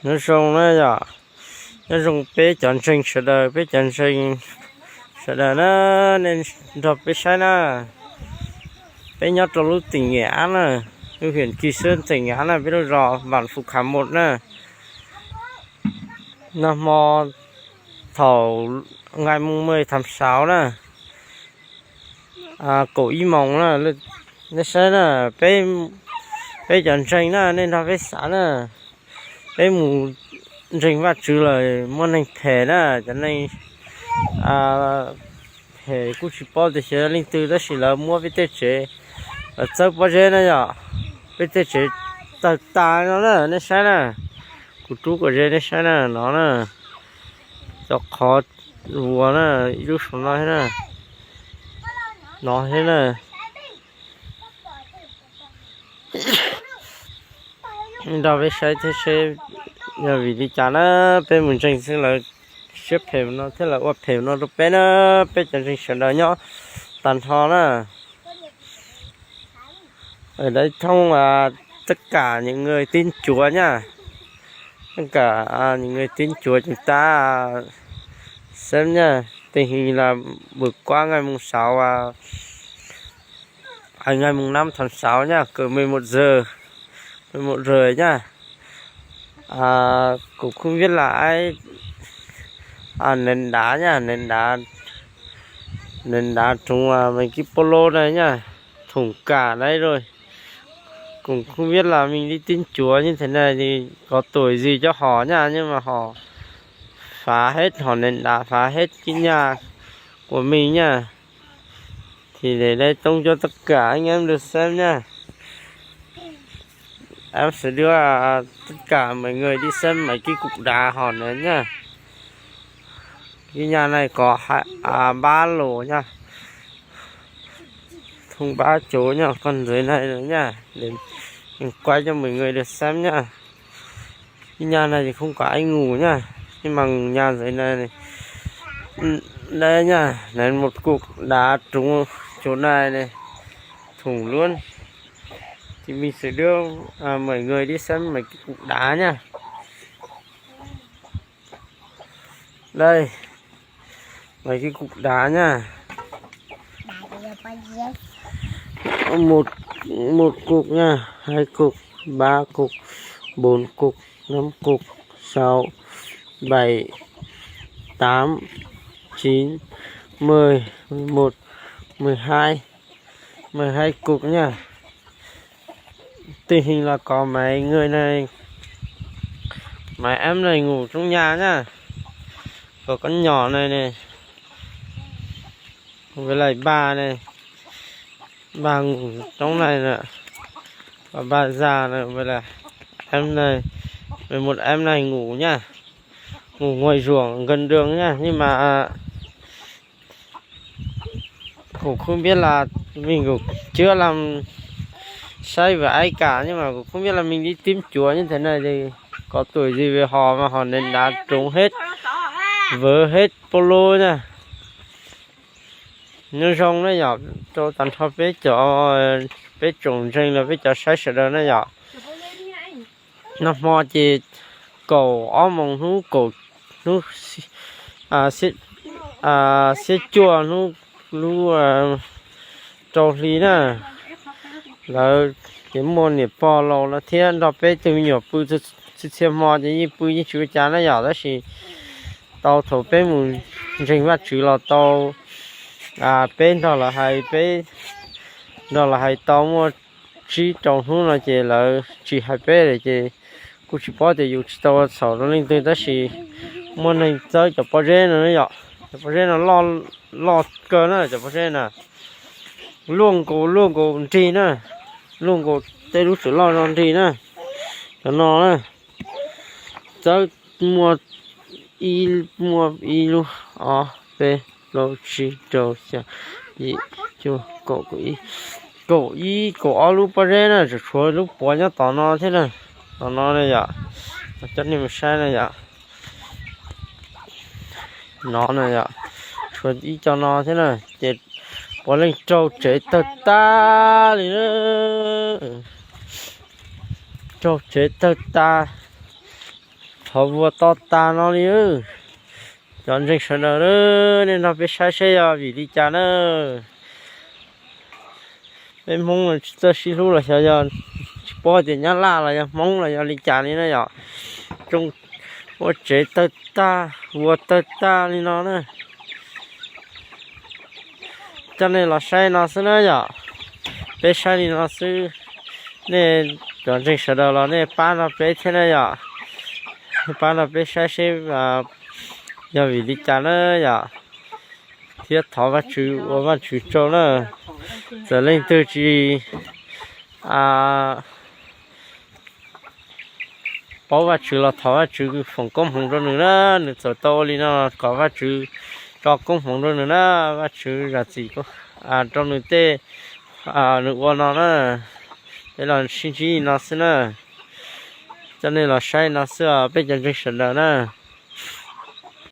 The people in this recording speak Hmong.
Nyob zoo na yom, nyob zoo peb cov ntseeg sawv daws, peb cov ntseeg sawv daws na, nej nrog peb saib na. Peb nyob rau lub tỉnh Nghệ An na, lub huyện Kỳ Sơn tỉnh Nghệ An na, peb lub zos bản Phù Khả một na. Nag hmo thaum ngày mười tháng sáu na, kaum ib moos na, nej saib na, peb, peb cov ntseeg na, nej nrog peb xav na, peb mus ntseeg Vajtswv lawm muaj neeg phem na, cov neeg phem kuj tsis paub tias xyov leej twg tab sis lawv muab peb tej tsev, lawv txawb pob zeb na yom, peb tej tsev tawg tas no na, nej saib na, kuv rub kom ze nej saib na, no na, cov qhov vuas na, ib lub saum no thiab na, no thiab na. Nrog peb saib thiab seb yog vim li cas na, peb mus ntseeg xwb lawv siab phem no thiab lawv ua phem no rau peb na, peb cov ntseeg sawv daws nyob tag nrho na. Ở đây thông, à, tất cả những người tin Chúa nha. Tất cả, à, những người tin Chúa chúng ta sớm nha. Tình hình là vừa qua ngày mùng sáu, à, à, ngày mùng năm tháng sáu nha, cỡ mười một giờ, mười một giờ nha. À, cũng không biết là ai, à, ném đá nha, ném đá, ném đá trúng, à, mấy cái polo này nha. Thủng cả đấy rồi. Cũng không biết là mình đi tin Chúa như thế này thì có tội gì cho họ nha, nhưng mà họ phá hết, họ ném đá phá hết cái nhà của mình nha. Thì để đây tông cho tất cả anh em được xem nha. Em sẽ đưa, à, tất cả mọi người đi xem mấy cái cục đá họ ném nha. Cái nhà này có hai, à, ba lỗ nha. Thông báo chỗ nha, phần dưới này nữa nha. Để mình quay cho mọi người được xem nha. Cái nhà này thì không có ai ngủ nha. Nhưng mà nhà dưới này này. Ừ, đây nha, ném một cục đá trúng chỗ này này. Thủng luôn. Thì mình sẽ đưa, à, mọi người đi xem mấy cái cục đá nha. Đây. Mấy cái cục đá nha. Một, một cục nha, hai cục, ba cục, bốn cục, năm cục, sáu, bảy, tám, chín, mười, mười một, mười hai, mười hai cục nha. Tình hình là có mấy người này, mấy em này ngủ trong nhà nhá. Có con nhỏ này này. Với lại bà này. Bà ngủ trong này nữa. Và bà già này, với lại em này. Với một em này ngủ nhá. Ngủ ngoài ruộng gần đường nhá. Nhưng mà, à, cũng không biết là mình cũng chưa làm sai với ai cả, nhưng mà cũng không biết là mình đi tìm Chúa như thế này thì có tội gì với họ mà họ ném đá trúng hết, vỡ hết polo nha. Nyob zoo na yom, rau tag nrho peb cov, peb tsoom ntseeg los peb cov saib sawv daws na yom. Nag hmo ces kaum ob moos hnub, kaum hnub xiab cuaj hnub lub rau hli na, lawv ces muaj niam pog laus no thiab nrog peb tug me nyuam pw txhia txhia hmo ces yeej pw yeej tsis ua cas na yom, tab sis tau thaum peb mus ntseeg Vajtswv los tau, peb nrog lawv hais, peb nrog lawv hais tau muaj tsib rau hnub no ces lawv tsis hais peb lawm ces kuj tsis paub tias yus tsis tau ua txhaum rau leej twg tab sis muaj neeg txawb cov pob zeb no yom, cov pob zeb no loj kawg na, cov pob zeb na luaj nkaus luaj nkaus nrig na, luaj nkaus tej lub tsev loj no nrig na, cov no na. Txawb muaj ib, muaj ib lub, ob, peb, plaub, tsib, rau, xya, yim, cuaj, kaum, kaum ib, kaum ib, kaum ob lub pob zeb na, tseem tshuav lub puav nyob tom no thiab na. Tom no na yom, coj nej mus saib na yom. No na yom, tshuav ib co no thiab na, ces puav leej raug tsev tawg tag li na. Raug tsev tawg tag. Thov vuas to tas no li. Cov ntseeg sawv daws, nej nrog peb saib seb yog vim li cas na. Peb Hmoob tsis txawj sib hlub los xyov yog, tsis paub tias Nyab Laj los yog Hmoob los yog li cas li na yom. Ua tsev tawg tag, vuas tawg tag li no na. Coj nej los saib no xwb na yom. Peb saib li no xwb, nej cov ntseeg sawv daws los nej pab nrog peb thiab na yom. Pab nrog peb saib seb yog vim li cas na yom. Thiab thov Vajtswv, ua Vajtswv tsaug na. Txawm leej twg tsis paub Vajtswv los thov Vajtswv foom koob hmoov rau nws na. Nws txawm tau ua li no los kom Vajtswv tso koob hmoov rau nws na. Vajtswv zam txim rau nws tej nws ua no na. Peb los sib ntsib no xwb na. Coj nej los saib no xwb os peb cov ntseeg sawv daws na.